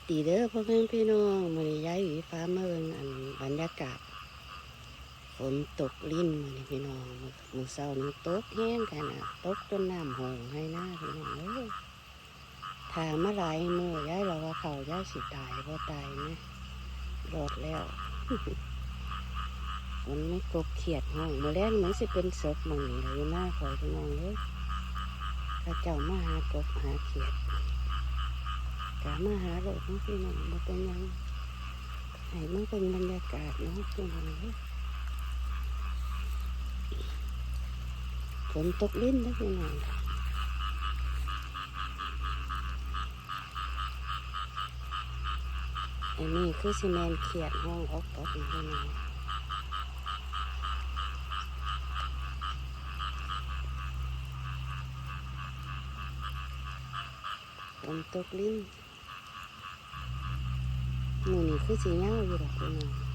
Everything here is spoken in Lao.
ດີເດີພໍ່ແມ່ພີ່ນ້ອງ, ມື້ນີ້ຍາຍຫວີພາມາເບິ່ງ ອັນ ບັນຍາກາດຝົນຕົກລິນມື້ນີ້ພີ່ນ້ອງ. ມື້ ມື້ເຊົ້ານີ້ຕົກແຮງຂະໜາດ ຕົກຈົນນ້ຳໂຫງໄຮ່ນາພີ່ນ້ອງເອີຍ. ຖ້າມາຫຼາຍມື້ ຍາຍລະວ່າເຂົ້າຍາຍຊິຕາຍບໍ່ຕາຍນະ ລອດແລ້ວ. ມັນມີກົບຂຽດຮ້ອງ ມື້ແລງມັນຊິເປັນສົບໝ່ອງນີ້ລະ ຢູ່ນາຂ້ອຍພີ່ນ້ອງເອີຍ. ເຂົາເຈົ້າມາຫາກົບຫາຂຽດ ກະມາຫາໂລດເນາະພີ່ນ້ອງ ບໍ່ເປັນຫຍັງ. ໃຫ້ມາເບິ່ງບັນຍາກາດເນາະພີ່ນ້ອງເອີຍ. ຝົນຕົກລິນເດີພີ່ນ້ອງ. ອັນນີ້ຄືຊິແມ່ນຂຽດຮ້ອງອອກກັອກນີ້ພີ່ນ້ອງ. ຝົນຕົກລິນ ມື້ນີ້ຄືຊິຍາວຢູ່ດອກພີ່ນ້ອງ.